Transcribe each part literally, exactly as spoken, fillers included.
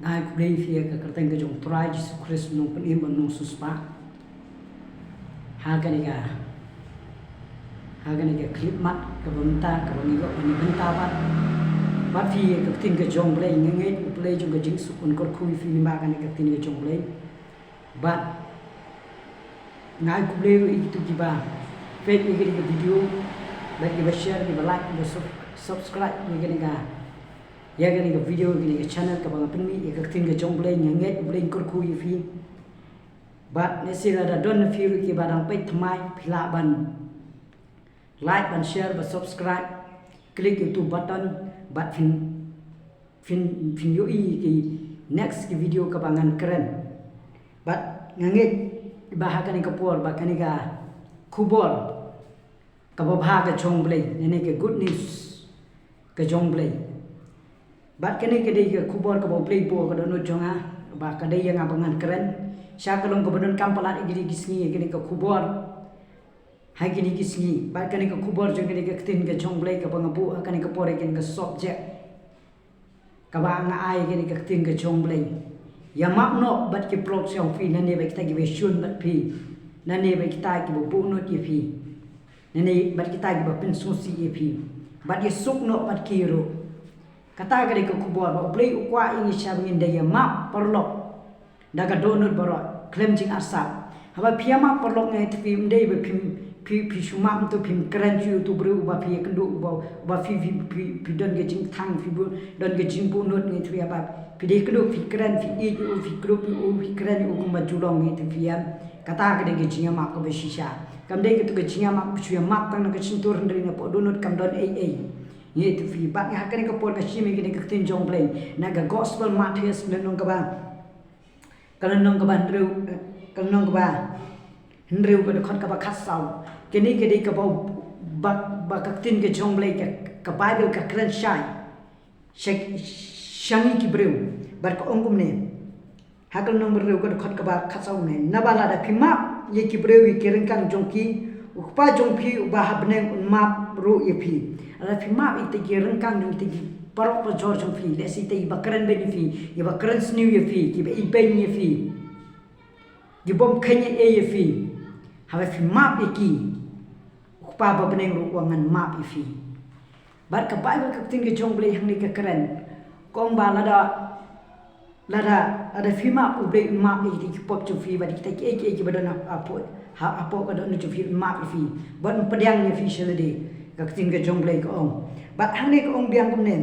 Ai khublei ïa phi ha ka kyrteng ka jong Trai Jisu Khrist, u nongpynim bad u nongsiewspah. Ha kane ka, ha kane ka khyllipmat kaba mynta kaba ngi ïoh ban ïa bynta bad, bad phi ha ka ktien ka jong U Blei. Nga ngeit U Blei jong ka jingsuk un kyrkhu ïa phi lyngba kane ka ktien ka jong U Blei. Bad nga ai khublei ruh ïa kito kiba peit ïa kane ka video, bad kiba share, kiba like, kiba sub-, subscribe ïa kane ka, ïa kane ka video, ïa kane ka channel kaba nga pynmih ïa ka ktien ka jong U Blei. Nga ngeit U Blei un kyrkhu ïa phi. Bad lehse lada don na phi ruh kiba dang peit thymmai, phi lah ban like, ban share, ban subscribe, click ïa uto u button, bad phin, phin, phin ïohi ïa ki next ki video kaba ngan kren. Bad nga ngeit ba ha kane ka por, ba kane ka khubor kaba bha ka jong U Blei, ne ne ka good news ka jong U Blei. Bad kane ka dei ka khubor kaba U Blei buh ha ka dohnud jong nga, ba ka dei ïa nga ba ngan kren. Sha ka long kaba donkam palat ïa kine ki sngi, ïa kane ka khubor ha kine ki sngi. Bad kane ka khubor jong kane ka ktien ka jong U Blei kaba nga buh ha kane ka por, ïa kane ka subject kaba nga ai, ïa kane ka ktien ka jong U Blei. Ïa map noh bad ki paralok jong phi, ne ne bad kita kiba shun bad phi, ne ne bad kita kiba buh nud ïa phi, ne ne bad kita kiba pynsngewsih ïa phi. Bad ïa suk noh bad ki ruh. Kata ka dei ka khubor ba U Blei u kwah ïa ngi sha ba ngin da ïa map paralok da ka dohnud baroh khlem jingarsap. Haba phi ïa map paralok, nga ngeit phi, ym dei ba phim, phi, phi shu map, to phim kren shuh ïa uto u briew uba phi ïa kynduh, uba, uba phi, phi, phi, phi don ka jingthang, phi bu-, don ka jingbuh nud, nga ngeit phi, haba phi dei kynduh phi kren, phi ïeit ïa u, phi kdup ïa u, phi kren ïa u kumba ju long, nga ngeit phi ïa. Kata ka dei ka jingïa map kaba shisha. Kam dei kato ka jingïa map ba shu ïa map tang na ka shyntur, hynrei na poh dohnud kam don ei ei. Nga ngeit phi, bad nga ha kane ka por nga shim ïa kane ka ktien jong U Blei na ka Gospel Mathaios, ka lynnong kaba, ka lynnong kaba hynriew, eh, ka lynnong kaba hynriew, ka dkhot kaba khatsaw. Kane ka dei kaba, ba, ba ka ktien ka jong U Blei, ka, ka Baibl ka kren shai sha, sha ngi ki briew. Bad ka ong kumne. Ha ka lynnong ba hynriew, ka dkhot kaba khatsaw, ne: Naba lada phi map ïa ki briew ïa ki ryngkang jong ki, U Kpa jong phi uba ha bneng un map ruh ïa phi. Lada phi map ïa kita ki ryngkang jong kita ki paralok parajor jong phi, lehse kita kiba kren beiñ ïa phi, kiba kren sniew ïa phi, kiba ibeiñ ïa phi, ki bym kheiñ ei ei ïa phi, haba phi map ïa ki, U Kpa ba bneng ruh u ong ngan map ïa phi. Bad ka Baibl, ka ktien ka jong U Blei hangne ka kren, ka ong ba lada, lada, lada phi map, U Blei un map ïa kita ki pop jong phi, bad kita kiei kiei kiba don ha, hapoh, ha, hapoh ka dohnud jong phi, un map ïa phi, bad un pdiang ïa phi sha lade. Ka ktien ka jong U Blei ka ong. Bad hangne ka ong biang kumne,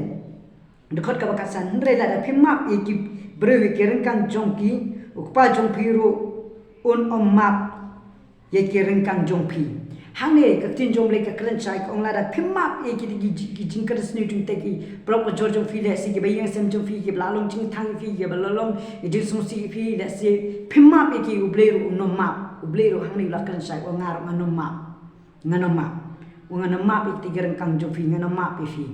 dkhot kaba khatsan: Hynrei lada phi map ïa ki briew ïa ki ryngkang jong ki, U Kpa jong phi ruh un ym map ïa ki ryngkang jong phi. Hangne ka ktien jong U Blei ka kren shai, ka ong lada phi map ïa ki, ki, ki jingkren sniew jong kita ki paralok parajor jong phi, lehse kiba ïeng ha sem jong phi, kiba la long jingthang ïa phi, kiba la long jingsngewsih ïa phi, lehse phi map ïa ki, U Blei ruh un ym map. U Blei ruh hangne u la kren shai, u ong nga ruh ngan ym map. Ngan ym map. U ong ngan ym map ïa kita ki ryngkang jong phi, ngan ym map ïa phi.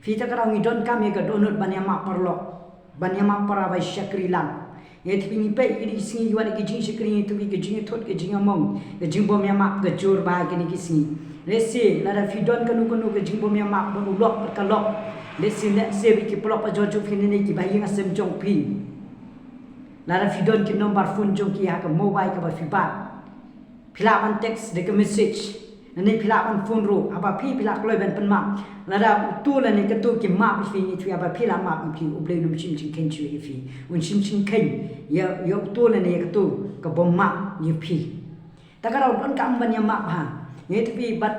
Phi, ta ka daw ngi donkam ïa ka dohnud ban ïa map paralok, ban ïa map para ba shakri lang. Nga ngeit phi, ngi peit ïa kine ki sngi ki wan ki jingshakri, nga ngeit phi, ka jingïathut, ka jingïamong, ka jingbym ïa map ka jur bha ïa kine ki sngi. Lehse lada phi don kano kano ka jingbym ïa map bad u lok bad ka lok, lehse, lehse bad ki paralok parajor jong phi ne ne kiba ïeng ha sem jong phi, lada phi don ki nombar phone jong ki ha ka mobile kaba phi bat, phi lah ban text da ka message, ne ne phi lah ban phone ruh, haba phi, phi lah kloi ban pynmap. Lada uto lane kato ki map ïa phi, nga ngeit phi, haba phi la map ïa phi, U Blei un ym shim jingkheiñ shuh ïa phi. Un shim jingkheiñ ïa, ïa uto lane ïa kato kaba map ïa phi. Ta ka daw donkam ban ïa map bha. Nga ngeit phi, bad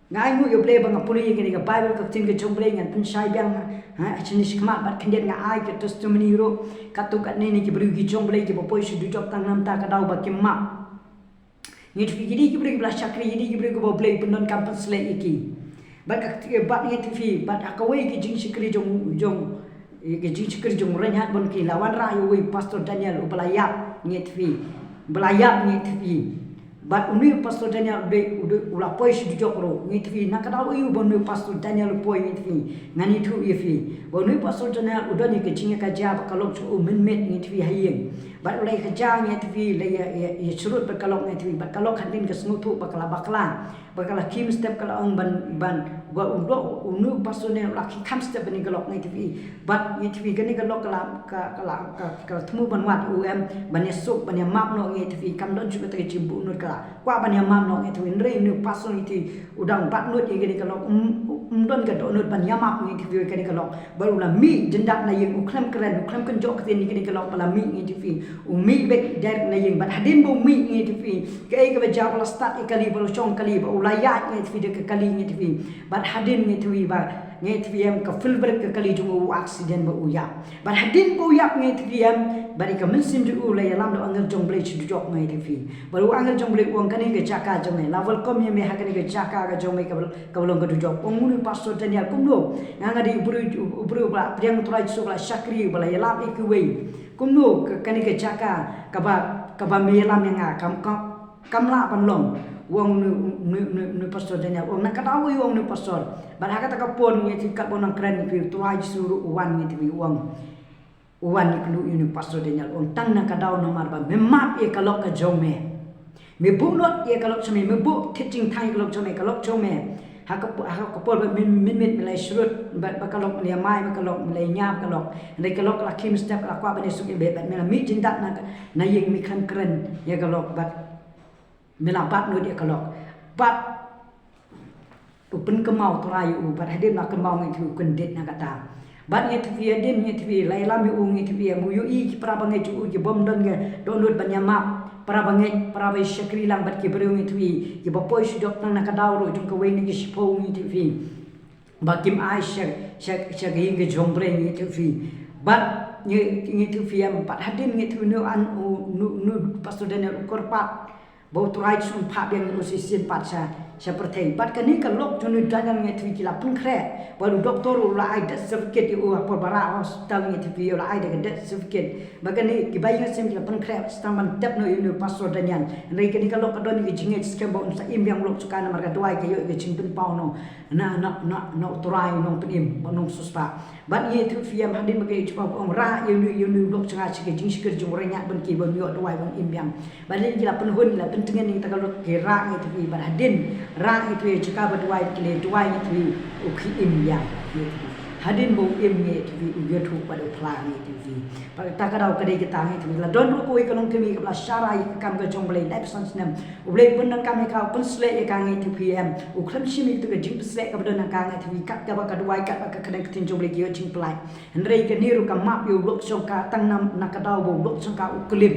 nga ainguh ïa U Blei ba nga pule ïa kane ka Baibl, ka ktien ka jong U Blei, ngan pynshai biang ha, ha shane shakhmat, bad khyndiat nga ai ka testimony ruh katto katne na ki briew ki jong U Blei kiba poi sha dujok tang namar ta ka daw ba kim map. Nga ngeit phi, ki dei ki briew kiba la shakri, ki dei ki briew kiba U Blei u pyndonkam pynsleh ïa ki. Bad ka, bad nga ngeit phi, bad ha kawei ka jingshakri jong, jong, ka jingshakri jong u Reinhard Bonnke, la wanrah ïa uwei u Pastor Daniel uba la ïap, nga ngeit phi. Uba la ïap, nga ngeit phi. Bad une u Pastor Daniel u dei, u dei, u la poi sha dujok ruh, nga ngeit phi, na ka daw aïu ba une u Pastor Daniel u poi, nga ngeit phi. Ngan ïathuh ïa phi. Ba une u Pastor Daniel u don ïa ka jingïakajia bad ka lok jong u mynmiet, nga ngeit phi, ha ïing. Bad u la ïakajia, nga ngeit phi, la ïa, ïa, ïa syrut bad ka lok, nga ngeit phi, bad ka lok hadien ka sngewthuh ba ka la bakla, ba ka la khie mynstep, ka la ong ban, ban, Ba u lok u nu pastor ne u la kham step ban ïa ka lok ngi tip i. Bad ngi tip i kane ka lok ka la ka ka la ka ka thmu ban wad u em ban ïa suk ban ïa map noh ngi tip i kam don shuh kata ka jingbuh nud ka la kwah ban ïa map noh ngi tip i. Hynrei u nu pastor ngi tip i u dang bat nud ïa kane ka lok um um don ka dohnud ban ïa map ngi tip i kane ka lok. Bad u la mih jyndat na ïing u khlem kren u khlem kynjoh ktien ïa kane ka lok ba la mih ngi tip i. U mih beit direct na ïing bad hadien ba u mih ngi tip i. Kaei kaba jia u la start ïa kali ba u shong kali ba u la ïaid ngi tip i da ka kali ngi tip i. Bad hadien ngi tip i ba ngi tip i em ka fuel brake ka kali jong u accident ba u ïap. Bad hadien ba u ïap ngi tip i em bad ïa ka mynsiem jong u la ïalam da u angel jong Blei shu dujok ngi tip i. Bad u angel jong Blei u ong kane ka jaka jong me la welcome ïa me ha kane ka jaka ka jong me kaba kaba long ka dujok. U ong u nu pastor Daniel kumno nga nga dei u briew u briew ba la pdiang u Trai Jisu ba la shakri ba la ïalam ïa kiwei. Kumno ka kane ka jaka kaba kaba me ïalam ïa nga kam kam kam lah ban long. U ong u nu u nu u nu u nu pastor Daniel u ong na ka daw u ong u nu pastor. Bad ha kata ka por ngi tip katba u nang kren ngi tip i u Trai Jisu ruh u wan ngi tip i u ong. U wan ïa u nu pastor Daniel u ong tang na ka daw namar ba me map ïa ka lok ka jong me. Me buh nud ïa ka lok jong me me buh thied jingthaw ïa ka lok jong me ka lok jong me. Ha ka ha ka por ba min min min me la shrut ba ba ka lok me la mai ba ka lok me la nia ba ka lok. Hynrei ka lok la kham step ka la kwah ban ïa suk ïa bad me la mih jyndat na na ïing me khlem kren ïa ka lok bad me la bat nud ïa ka lok. Bad u pynkynmaw Trai ïa u bad hadien la kynmaw ngi tip i u kyndit na kata. Bad ngi tip i hadien ngi tip i la ïalam ïa u ngi tip i em u ïohi ki para bangeit jong u ki bym don ka dohnud ban ïa map para bangeit para ba shakri lang bad ki briew ngi tip i ki ba poi shu dok tang na ka daw ruh jong kawei na ki shiphew ngi tip i. Ba kim ai sha sha sha ka ïing ka jong Blei ngi tip i. Bad ngi ngi tip i em bad hadien ngi tip i u nu an u nu nu pastor Daniel u kyrpad. Ba u Trai Jisu un phah biang ïa u shisien pat sha sha pyrthei. Bad kane ka lok jong u Daniel ngi tip i ki la pynkhreh. Bad u doktor u la ai death certificate ïa u ha por ba rah hospital ngi tip i u la ai da ka death certificate. Bad kane ki ba ïing sim ki la pynkhreh sdang ban tep noh ïa u pastor Daniel. Hynrei kane ka lok ka don ïa ka jingngeit skhem ba un sa im biang u lok jong ka namar ka duwai ka ïoh ïa ka jingpynpaw noh na na na na u Trai u nongpynim bad u nongsiewspah. Bad ngi tip i em hadien ba ka ïa u Jehobah u ong rah ïa u ïa u lok jong nga sha ka jingshakri jong u ryngiat ban ki ban ïoh duwai ban im biang. Bad hadien ki la pynhun ki la pyntngen ïa kata ka lok ki rah ngi tip i bad hadien rah ngi tip i jaka ba duwai ki la duwai ngi tip i u ki im biang ngi tip i. Hadien ba u im ngi tip i u ïathuh bad u phla ngi tip i. Bad kata ka daw ka dei kata ngi tip i la don ruh kawei ka longkmie kaba la shara ïa ka kam ka jong Blei lai phew san snem. U Blei u pyndonkam ïa ka u pynsleh ïa ka ngi tip i em u khlem shim ïa kata ka jingpynsleh kaba don ha ka ngi tip i kat kaba ka duwai kat ba ka kyneng ka ktien jong Blei ki ïoh jingpyllait. Hynrei kane ruh ka map ïa u lok jong ka tang na na ka daw ba u lok jong ka u klim.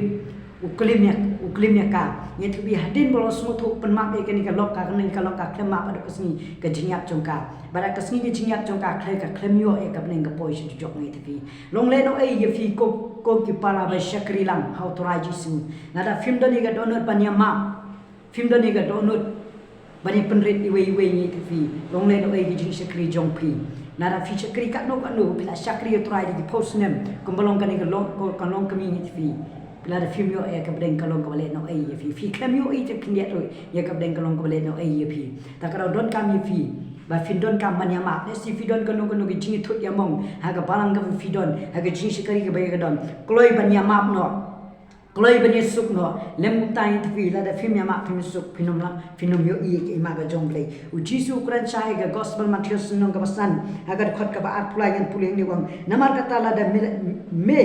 U klim ïa u klim ïa ka. Ngi tip i hadien ba u la sngewthuh pynmap ïa kane ka lok ka kane ka lok ka khlem map haduh ka sngi ka jingïap jong ka. Bad ha ka sngi ka jingïap jong ka khlem ka khlem ïoh ïa ka bneng ka poi sha dujok ngi tip i. Long lehnohei ïa phi ko ko ki para ba shakri lang ha u Trai Jisu. Lada phim don ïa ka dohnud ban ïa map. Phim don ïa ka dohnud ban ïa pynrit iwei iwei ngi tip i. Long lehnohei ka jingshakri jong phi. Lada phi shakri katno katno phi la shakri ïa u Trai da ki phew snem kumba long kane ka long ka longkmie ngi tip i. Lada phim ïoh ïa ka bneng ka long kaba lehnohei ïa phi. Phi khlem ïoh ïa ka khyndiat ruh ïa ka bneng ka long kaba lehnohei ïa phi. Ta ka daw donkam ïa phi ba phin donkam ban ïa map. Lehse phi don kano kano ka jingïathut ïamong ha ka balang kaba phi don ha ka jingshakri kaba ïa ka don. Kloi ban ïa map noh. Kloi ban ïa suk noh, lem kumta ngi tip i lada phim ïa map phim ïa suk phin ym lah phin ym ïohi ïa ka hima ka jong Blei. U Jisu u kren shai ha ka gospel Mathaios lynnong kaba san ha ka dkhot kaba arphew lai ngan pule hangne u ong. Namar kata lada me me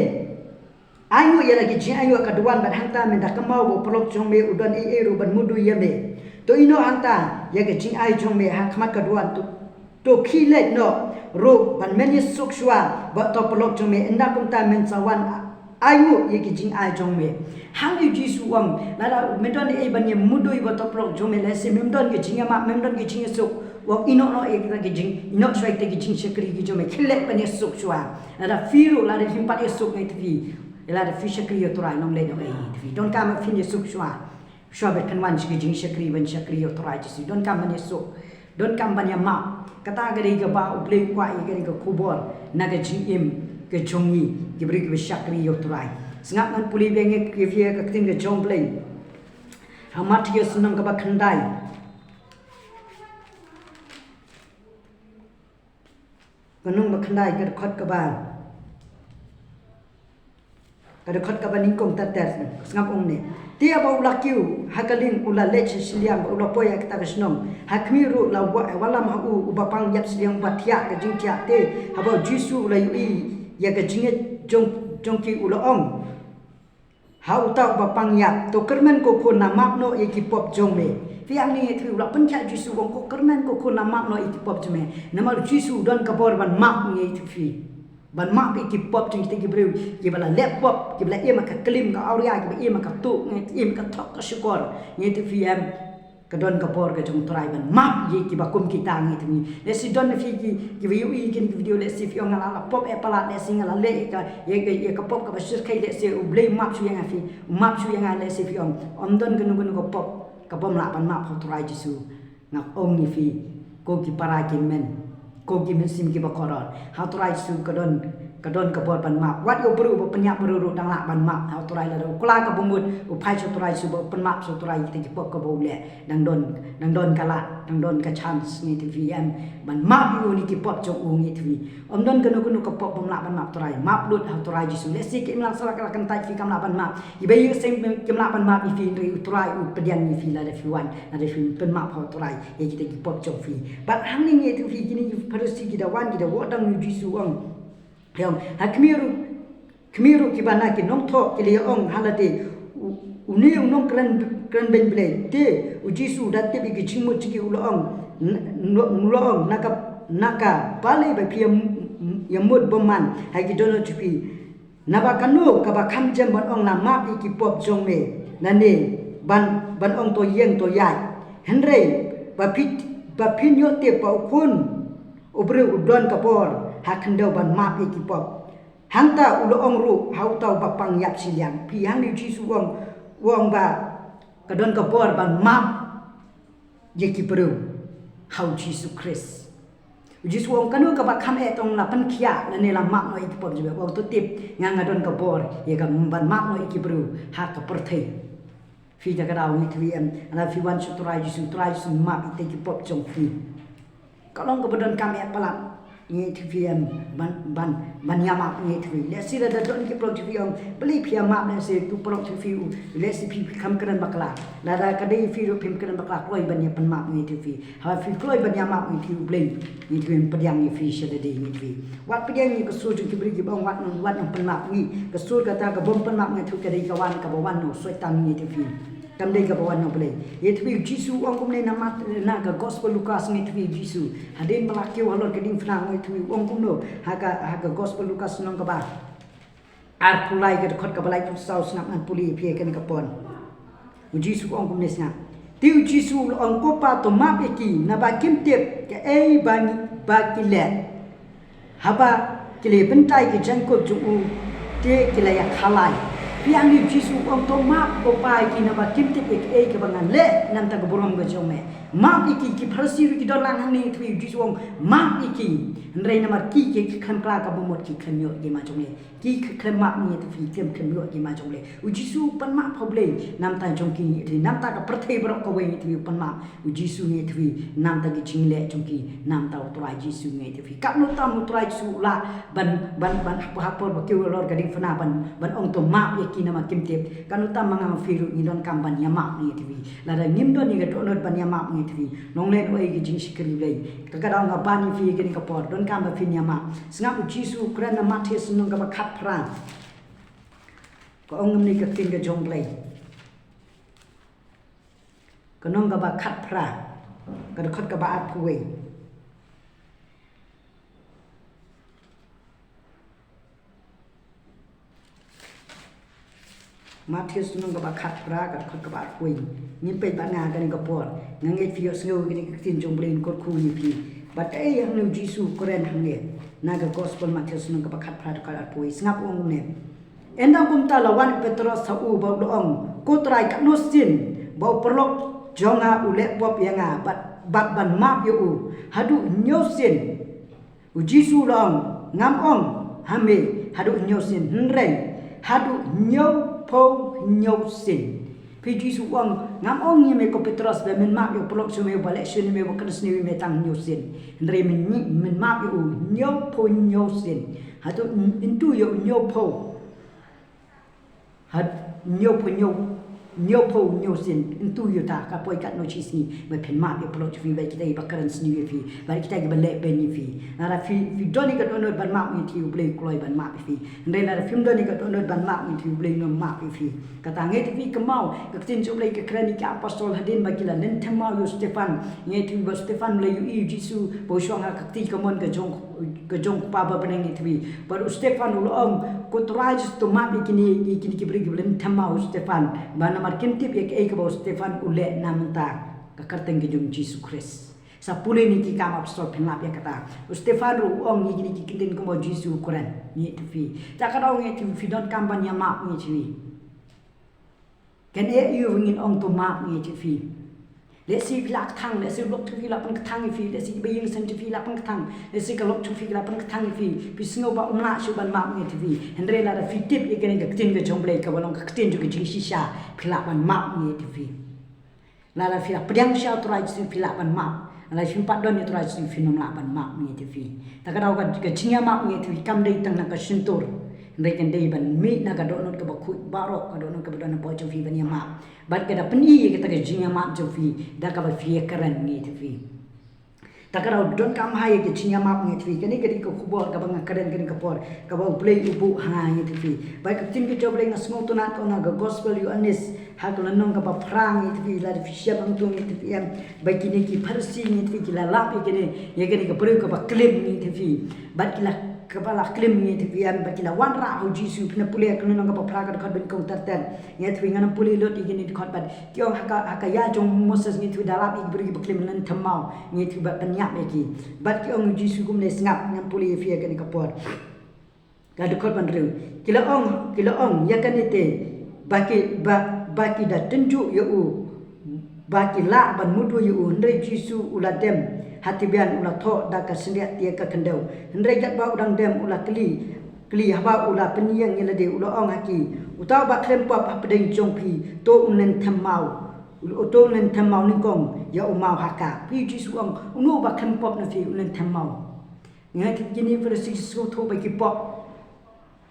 ainguh ïa la ki jingainguh ha ka duwan bad hangta me da kynmaw ba u paralok jong me u don ei ei ruh ban mudui ïa me. To ïehnoh hangta ïa ka jingai jong me ha khmat ka duwan to To khie leit noh ruh ban men ïa suk shuwa bad to paralok jong me ynda kumta men sa wan ainguh ïa ki jingai jong me. Hangne u Jisu u ong lada men don ei ban ïa mudui bad to paralok jong me lehse mem don ki jingïamap mem don ki jingïasuk. U ong ïehnoh noh ïa kita ki jing ïehnoh shuwa ïa kita ki jingshakri ki jong me khie leit ban ïa suk shuwa. Lada phi ruh lada phim pat ïa suk ngi tip i lada phi shakri ïa u Trai nong leit noh ei tip i donkam phin ïa suk shuwa. Shuwa ba phin wan sha ka jingshakri ban shakri ïa u Trai Jisu donkam ban ïa suk donkam ban ïa map. Kata ka dei kaba u Blei u kwah ïa ka dei ka khubor na ka jingim ka jong ngi ki briew kiba shakri ïa u Trai. Sngap ngan pule biang ïa ka ktien ka jong u Blei ha Mathaios lynnong kaba khyndai. Ka lynnong ba khyndai ka dkhot kaba Ka dkhot kaba nyngkong ter ter, sngap ong ne. Te haba u la kiew ha ka lieng u la leit sha shiliang bad u la poi ha kata ka shnong. Ha khmih ruh la wa-, wallam ha u uba pang ïap shiliang uba thiah ka jingthiah, te haba u Jisu u la ïohi ïa ka jingngeit jong, jong ki u la ong ha uta uba pang ïap, to kyrmen ko khun, la map noh ïa ki pop jong me. Phi ïa ngi, ngi ïathuh, u la pynkhiah Jisu u ong ko kyrmen ko khun, la map noh ïa ki pop jong me. Namar u Jisu u don ka bor ban map, ngi ïathuh phi. Ban map ïa ki pop jong kita ki briew kiba la leh pop, kiba la im ha ka klim ka awria, kiba im ha ka tuh, ngi im ha ka thok ka shukor, ngi ïathuh phi em. Ka don ka bor ka jong u Trai ban map ïa kiba kum kita, ngi ïathuh phi. Lehse don na phi ki, kiba ïohi ïa kine ki video, lehse phi ong nga la, la pop eh palat, lehse nga la leh ïa ka, ïa ka, ïa ka pop kaba shyrkhei, lehse U Blei map shuh ïa nga, phi, map shuh ïa nga, lehse phi ong. Ym don kano kano ka pop kabym lah ban map ha u Trai Jisu. Nga ong ïa phi, ko ki para ki men, ko ki mynsiem kiba kordor, ha u Trai Jisu ka don, ka don ka bor ban map. Wat ïa u briew uba pynïap briew ruh dang lah ban map ha u Trai, lada u kla kaba mut u phai sha u Trai Jisu bad u pynmap sha u Trai ïa kita ki pop kaba u leh, dang don, dang don ka lad, dang don ka chance, ngi ïathuh phi em, ban map ïa u na ki pop jong u, ngi ïathuh phi. Ym don kano kano ka pop bym lah ban map u Trai, map lut ha u Trai Jisu. Lehse ki imlang sla ka la kyntait phi kam lah ban map, iba ïaseng kim lah ban map ïa phi, hynrei u Trai u pdiang ïa phi lada phi wan, lada phi pynmap ha u Trai ïa kita ki pop jong phi. Bad hangne ngi ïathuh phi, kine ki Pharisi ki da wan, ki da wad dang ïa u Jisu, ong, ong, ha khmih ruh, khmih ruh kiba na ki nongthoh ki la ïa ong ha lade, u, une u nongkren, kren beiñ Blei. Te u Jisu u da tip ïa ki jingmut jong ki, u la ong, n-, n-, u la ong, na ka, na ka balei ba phi ïa m-, ïa mut bymman ha ki dohnud jong phi? Naba kano kaba kham jem ban ong la map ïa ki pop jong me, lane ban, ban ong to ïeng to ïaid? Hynrei ba phi, ba phin ïoh tip ba u Khun u briew u don ka bor ha khyndew ban map ïa ki pop. Hangta u la ong ruh ha uta uba pang ïap shiliang. Phi, hangne u Jisu u ong, u ong ba ka don ka bor ban map ïa ki briew ha u Jisu Khrist. U Jisu u ong kano kaba kham eh tang la pynkhiah lane la map noh ïa ki pop jong me. Wat to tip, nga, nga don ka bor ïa ka ban map noh ïa ki briew ha ka pyrthei. Phi, da ka daw ngi ïathuh em, lada phi wan sha u Trai Jisu, u Trai Jisu u map ïa kita ki pop jong phi. Ka long kaba donkam eh palat, ngi ïathuh phi em, ban, ban, ban ïa map, ngi ïathuh phi. Lehse lada don ki paralok jong phi ong, balei phi ïa map, lehse utu u paralok jong phi u, lehse phi, phi kham kren bakla. Lada ka dei phi ruh phim kren bakla, kloi ban ïa pynmap, ngi ïathuh phi. Haba phi kloi ban ïa map, ngi ïathuh phi, U Blei, ngi ïathuh phi, un pdiang ïa phi sha lade, ngi ïathuh phi. Wat pdiang ïa ka sur jong ki briew kiba ong wat nang, wat nang pynmap, ngi, ka sur kata ka bym pynmap, ngi ïathuh ka dei ka wan, kaba wan na u Soitan, ngi ïathuh phi. Kam dei kaba wan na U Blei. Ïathuh phi, u Jisu u ong kumne na Mat-, na ka Gospel Lukas, ngi ïathuh phi, u Jisu, hadien ba la kiew halor ka diengphna, ngi ïathuh phi, u ong kumno ha ka, ha ka Gospel Lukas lynnong kaba arphew lai, ka dkhot kaba laiphew saw, sngap ngan pule ïa phi ïa kane ka por. U Jisu u ong kumne, sngap. Te u Jisu u la ong, ko Pa, to map ïa ki, naba kim tip kaei ba, ba ki leh. Haba ki la ïa bynta ïa ki jaiñkup jong u, te ki la ïa khalai. Phi, hangne u Jisu u ong, to map, ko Pa, ïa ki, naba kim tip ïa kaei kaba nga leh na bynta ka burom ka jong me. Map ïa ki. Ki Pharisi ruh ki don lang hangne, ïathuh phi, u Jisu u ong, map ïa ki. Hynrei namar ki, ki khlem kla kaba mut, ki khlem ïoh ïa ki ma jong me. Ki khlem map, ngi ïathuh phi, khlem, khlem ïoh ïa ki ma jong U Blei. U Jisu u pynmap ha U Blei na bynta jong ki, ngi ïathuh phi, na bynta ka pyrthei baroh kawei, ngi ïathuh phi, u pynmap. U Jisu, ngi ïathuh phi, na bynta ki jingleh jong ki, na bynta u Trai Jisu, ngi ïathuh phi. Katno tam u Trai Jisu u lah ban, ban, ban, ha por, ha por ba kiew halor ka diengphna ban, ban ong to map ïa ki namar kim tip. Katno tam ma nga ma phi ruh ngi donkam ban ïa map, ngi ïathuh phi. Lada ngim don ïa ka dohnud ban ïa map, ngi ïathuh phi, nongleh, oi, ka jingshakri U Blei. Ka, ka daw nga ban ïa phi ïa kane ka por, donkam ba phin ïa map. Sngap, u Jisu u kren na Mathaios lynnong kaba khatphra. Ka ong kumne ka ktien ka jong U Blei. Ka lynnong kaba khatphra, ka dkhot kaba arphew wei. Mathaios lynnong kaba khatphra, ka dkhot kaba arphew wei. Ngin peit bad nga ha kane ka por. Nga ngeit phi ïohsngew ïa kane ka ktien jong U Blei, ngan kyrkhu ïa phi. Bad kaei hangne u Jisu u kren hangne, na ka Gospel Mathaios lynnong kaba khatphra, dkhot arphew wei. Sngap, u ong kumne. Ynda kumta la wan u Petros ha u bad u la ong, ko Trai, katno sien ba u paralok jong nga u leh pop ïa nga, bad, bad ban map ïa u? Haduh hynñiew sien? U Jisu u la ong, ngam ong ha me haduh hynñiew sien, hynrei haduh hynñiewphew hynñiew sien. Phi, u Jisu u ong, ngam ong ïa me ko Petros ba men map ïa u paralok jong me uba leh shun ïa me, uba kren sniew ïa me tang hynñiew sien. Hynrei men, men map ïa u hynñiewphew hynñiew sien. Hato, into ïa u hynñiewphew? Hat ñiew phew ñiew, ñiew phew ñiew sien, ntu ïa ta, ka poi katno shi sngi, ba phin map ïa paralok jong phi, ba kita kiba kren sniew ïa phi, ba kita kiba leh beiñ ïa phi. Lada phi, phi don ïa ka dohnud ban map ïa phi, U Blei u kloi ban map ïa phi. Hynrei lada phim don ïa ka dohnud ban map ïa phi, U Blei un ym map ïa phi. Kata ngi ïathuh phi kumno, ka ktien jong U Blei ka kren ïa ki apostol hadien ba ki la lynthem maw ïa u Stephan. Ngi ïathuh ba u Stephan u la ïohi ïa u Jisu ba u shong ha ka kti kamon ka jong, ka jong u Kpa ba bneng, ngi ïathuh. Bad u Stephan u la ong, ko Trai Jisu, to map ïa kine, ïa kine ki briew kiba lynthem maw ïa u Stephan. Ba namar kim tip ïa kaei kaba u Stephan u leh na bynta ka kyrteng ka jong u Jisu Khrist. Sa pule na ki Kam Apostol phin lap ïa kata. U Stephan ruh u ong ïa kine ki kyntien kumba u Jisu u kren, ngi ïathuh phi. Te ka daw ngi ïathuh phi donkam ban ïa map, ngi ïathuh phi. Kan eh ïa u ba ngin ong to map, ngi ïathuh phi. Lehse phi la kthang, lehse u lok jong phi la pynkthang ïa phi, lehse kiba ïeng seng jong phi la pynkthang, lehse ka lok jong phi la pynkthang ïa phi. Phi sngew ba um lah shuh ban map, ngi ïathuh phi. Hynrei lada phi tip ïa kane ka ktien ka jong U Blei kaba long ka ktien jong ka jingshisha, phi lah ban map, ngi ïathuh phi. Lada phi la pdiang sha u Trai Jisu phi lah ban map. Lada phim pat don ïa u Trai Jisu phin ym lah ban map, ngi ïathuh phi. Te ka daw ka, ka jingïamap, ngi ïathuh phi, kam dei tang na ka shyntur. Hynrei kan dei ban mih na ka dohnud kaba khuid baroh, ka dohnud kaba don hapoh jong phi ban ïamap. Bad ka da pyni ïa kata ka jingïamap jong phi da kaba phi ïakren, ngi ïathuh phi. Te ka daw donkam ha ïa ka jingïamap, ngi ïathuh phi. Kane ka dei ka khubor kaba nga kren kane ka por, kaba U Blei u buh ha nga, ngi ïathuh phi. Bad ka ktien ka jong U Blei nga sngewtynnad ka ong ha ka gospel Ïoannis, ha ka lynnong kaba phra, ngi ïathuh phi, lada phi shem hangto, ngi ïathuh phi em, ba kine ki Pharisi, ngi ïathuh phi, ki la lap ïa kane, ïa kane ka briew kaba klim, ngi ïathuh phi. Bad ki la, kaba la klim, ngi ïathuh phi em, bad ki la wanrah ha u Jisu. Phin pule ha ka lynnong kaba phra ka dkhot banyngkong ter ter, ngi ïathuh phi, ngan ym pule lut ïa kine dkhot, bad ki ong ha ka, ha ka ïa jong Moses, ngi ïathuh phi, da lap ïa ki briew kiba klim lynthem maw, ngi ïathuh phi, bad pynïap ïa ki. Bad ki ong u Jisu kumne, sngap, ngan pule ïa phi ha kane ka por. Ka dkhot ba hynriew. Ki la ong, ki la ong, ïa kane te, ba ki, ba, ba ki da tynjuh ïa u, ba ki lah ban mudui ïa u. Hynrei u Jisu u la dem ha tbian, u la thoh da ka syndiat tiar ka khyndew. Hynrei katba u dang dem u la kylli, kylli, haba u la pynïeng ïa lade, u la ong ha ki, uta uba khlem pop hapdeng jong phi, to un lynthem maw. To un lynthem maw nyngkong ïa u maw ha ka. Phi, u Jisu u ong, uno uba khlem pop na phi un lynthem maw. Ngi ïathuh phi, kine Pharisi ki sngewthuh ba ki pop,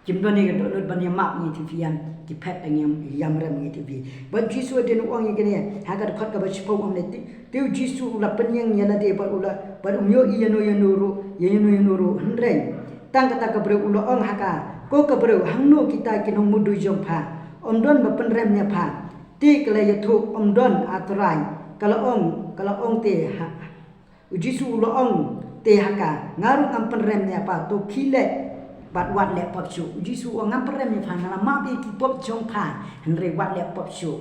kim don ïa ka dohnud ban ïamap, ngi ïathuh phi em, ki phet da ka ïam, ïam rem, ngi ïathuh phi. Bad u Jisu hadien u ong ïa kine, ha ka dkhot kaba shiphew u ong ne, te, te u Jisu u la pynïeng ïa lade bad u la, bad um ïohi ïano ïano ruh, ïa ïano ïano ruh. Hynrei tang kata ka briew u la ong ha ka, ko ka briew, hangno kita ki nongmudui jong pha? Ym don ba pynrem ïa pha. Te ka la ïathuh, ym don, A Trai. Ka la ong, ka la ong te ha, u Jisu u la ong te ha ka, nga ruh ngam pynrem ïa pha, to khie leit bad wat leh pop shuh. U Jisu u ong, ngam pynrem ïa pha, nga la map ïa ki pop jong pha, hynrei wat leh pop shuh.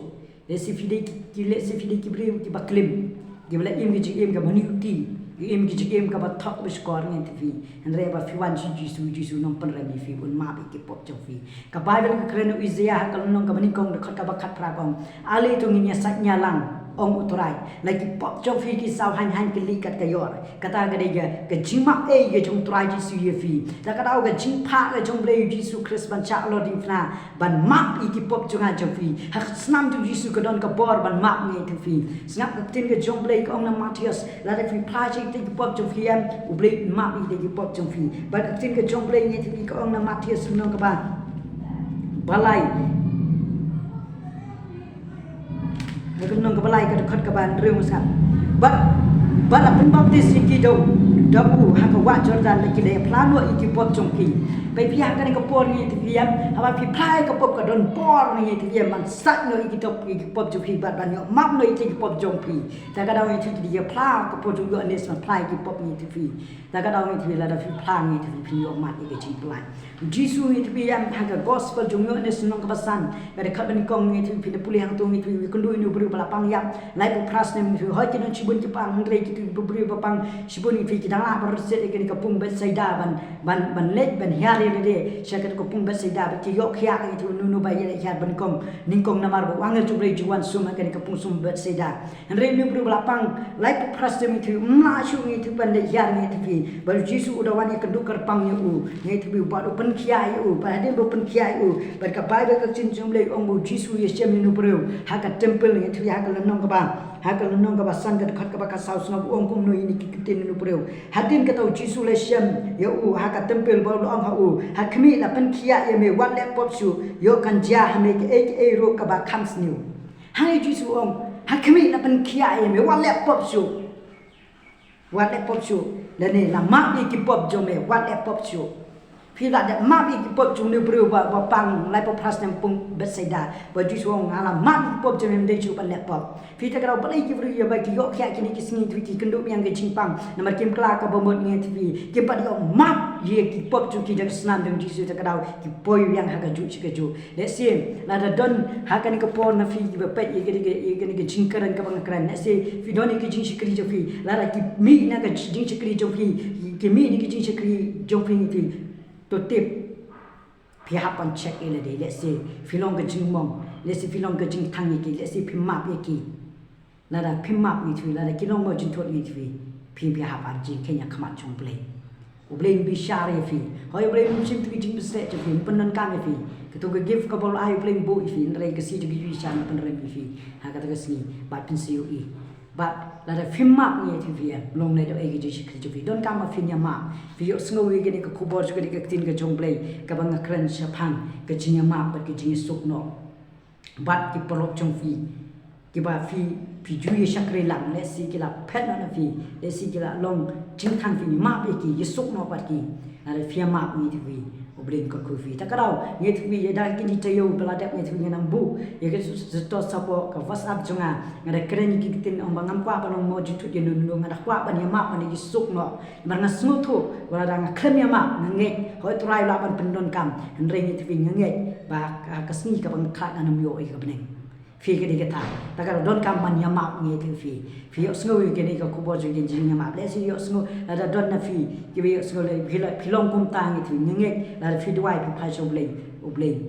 Lehse phi dei ki, ki, lehse phi dei ki briew kiba klim, kiba la im ki jingim kaba niuti, ki im ki jingim kaba thok kaba shkor, ngi ïathuh phi. Hynrei haba phi wan sha u Jisu, u Jisu un ym pynrem ïa phi, un map ïa ki pop jong phi. Ka Baibl ka kren, u Isaïah ha ka lynnong kaba nyngkong dkhot kaba khatphra ka ong, ale to ngin ïasaid ïalang, ong u Trai, la ki pop jong phi ki saw haiñ haiñ kylli kat ka ïor. Kata ka dei ka, ka jingmap ei ka jong u Trai Jisu ïa phi. Te ka daw ka jingphah ka jong U Blei, u Jisu Khrist ban shah halor diengphna, ban map ïa ki pop jong nga jong phi. Ha ka snam jong u Jisu ka don ka bor ban map, ngi ïathuh phi. Sngap ka ktien ka jong U Blei ka ong na Mathaios, lada phi phla sha kita ki pop jong phi em, U Blei un map ïa kita ki pop jong phi. Bad ka ktien ka jong U Blei, ngi ïathuh phi, ka ong na Mathaios lynnong kaba, ba lai. Ka lynnong kaba lai ka dkhot kaba hynriew, sngap. Bad, bad la pynbaptis ïa ki da u, da u ha ka wah Jordan, la ki la ïa phla noh ïa ki pop jong ki. Peit phi ha kane ka por, ngi ïathuh phi em, haba phi phla ïa ka pop ka don bor, ngi ïathuh phi em, ban said noh ïa ki pop, ïa ki pop jong phi, bad ban ïoh map noh ïa ki pop jong phi. Te ka daw ngi ïathuh phi, ki ïa phla ka por jong u Ïoannis ban phla ïa ki pop, ngi ïathuh phi. Te ka daw ngi ïathuh phi, lada phi phla, ngi ïathuh phi, phin ïoh map ïa ka jingpyllait. U Jisu, ngi ïathuh phi em, ha ka gospel jong u Ïoannis lynnong kaba san, ka dkhot ba nyngkong, ngi ïathuh phi, phin da pule hangto, ngi ïathuh phi, u ïakynduh ïano u briew ba la pang ïap laiphew phra snem, ngi ïathuh phi, hooid ki don shibun ki pang, hynrei kito ki briew ba pang shibun, ngi ïathuh phi, ki dang lah ban rynsied ïa kane ka pung Bethsaida ban, ban, ban leit ban hiar ïa lade sha kane ka pung Bethsaida, bad ki ïoh khiah, ngi ïathuh phi, uno uno uba ïaleit hiar ba nyngkong, nyngkong namar ba u angel jong U Blei u ju wan sum ha kane ka pung sum Bethsaida. Hynrei une u briew ba la pang laiphew phra snem, ngi ïathuh phi, um lah shuh, ngi ïathuh phi, ban leit hiar, ngi ïathuh phi. Bad u Jisu u da wan ïakynduh kyrpang ïa u, ngi ïathuh phi, bad u pynkhiah ïa u, bad hadien ba u pynkhiah ïa u, bad ka Baibl ka ktien jong U Blei ka ong ba u Jisu u ïashem ïa une u briew ha ka templ, ngi ïathuh phi, ha ka lynnong kaba, Ha ka lynnong kaba san ka dkhot kaba khatsaw, sngap, u ong kumno ïa kine ki ktien u briew. Hadien kata u Jisu u la shem ïa u ha ka templ bad u la ong ha u, ha khmih, la pynkhiah ïa me, wat leh pop shuh, ïoh kan jia ha me kaei kaei ruh kaba kham sniew. Hangne u Jisu u ong, ha khmih, la pynkhiah ïa me, wat leh pop shuh. Wat leh pop shuh. Lane la map ïa ki pop jong me, wat leh pop shuh. Phi la dep map ïa ki pop jong une u briew ba, ba pang laiphew phra snem pung Bethsaida. Ba u Jisu u ong, nga la map ïa ki pop jong me, ym dei shuh ban leh pop. Phi, ta ka daw balei ki briew ïa ba ki ïoh khiah kine ki sngi, twi, ki kynduh biang ka jingpang. Namar kim kylla kaba mut, ngi twi, kim pat ïoh map ïa ki pop jong ki da ka snam jong u Jisu, ta ka daw ki poi biang ha kajuh sha kajuh. Lehse lada don ha kane ka por na phi kiba peit ïa kane ka, ïa kane ka jingkren kaba nga kren, lehse phi don ïa ka jingshakri jong phi. Lada ki mih na ka jingshakri jong phi, ki mih na ka jingshakri jong phi, phi to tip, phi hap ban check ïa lade. Lehse phi long ka jingmong, lehse phi long ka jingthang ïa ki, lehse phi map ïa ki. Lada phim map, ngi twi, lada ki long mawjynthut, ngi twi, phi, phi hap ban jingkheiñ ha khmat jong U Blei. U Blei un bishar ïa phi. Hooid, U Blei un shim ïa ki jingpynshlur jong phi, un pyndonkam ïa phi. Kato ka gift kaba u la ai U Blei un buh ïa phi, hynrei ka sngi jong ka jingïashem un pynrem ïa phi ha kata ka sngi, bad pynsngew ïa. Bad lada phim map, ngi twi, phi, long ne da ei ka jingshakri jong phi. Donkam ba phin ïa map. Phi ïohsngew ïa kane ka khubor jong kane ka ktien ka jong U Blei kaba nga kren shaphang ka jingïamap bad ka jingïasuk noh. Bad ki paralok jong phi kiba phi, phi ju ïa shakri lang, lehse ki la phet noh na phi, lehse ki la long jingthang phi, map ïa ki, ïasuk noh bad ki. Lada phi ïa map, ngi twi, U Blei un kyrkhu ïa phi. Ta ka daw, ngi twi, ïa da kine ki taïew ba la dep, ngi twi, nga nang buh ïa ka stos shapoh ka WhatsApp jong nga. Nga da kren ïa ki ktien, ong ba ngam kwah ban long mawjynthut ïano ïano, nga da kwah ban ïa map, ban ïa suk noh. Namar nga sngewthuh ba lada nga khlem ïa map, nga ngeit, hooid, U Trai u lah ban pyndonkam, hynrei, ngi twi, nga ngeit ba ka, ka sngi kaba nga khlad, ngan ym ïoh ïa ka bneng. Phi, ka dei kata. Ta ka donkam ban ïa map, ngi twi, phi. Phi ïohsngew ïa kane ka khubor jong ka jingïamap. Lehse ïohsngew, lada don na phi kiba ïohsngew, lehse phi la, phi long kumta, ngi twi, nga ngeit lada phi duwai, phi phai sha U Blei, U Blei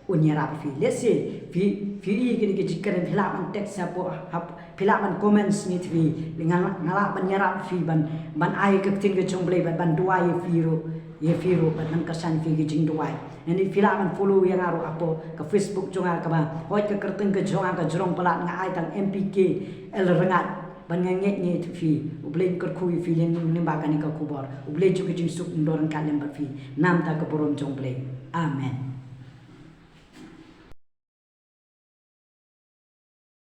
un ïarap ïa phi. Lehse phi, phi ïohi ïa kane ka jingkren, phi lah ban text shapoh, hap, phi lah ban comment, ngi twi, nga, nga lah ban ïarap ïa phi, ban, ban ai ka ktien ka jong U Blei, ban, ban duwai ïa phi ruh, ïa phi ruh, ban, ban kyrshan ïa phi ka jingduwai. Lane phi lah ban follow ïa nga ruh hapoh ka Facebook jong nga kaba, hooid, ka kyrteng ka jong nga ka jrong palat, nga ai tang M P K L Rngat. Bad nga ngeit, ngi twi, phi, U Blei un kyrkhu ïa phi lyngba kane ka khubor. U Blei jong ka jingsuk un don ryngkat lem bad phi. Namar ka burom jong U Blei. Amen.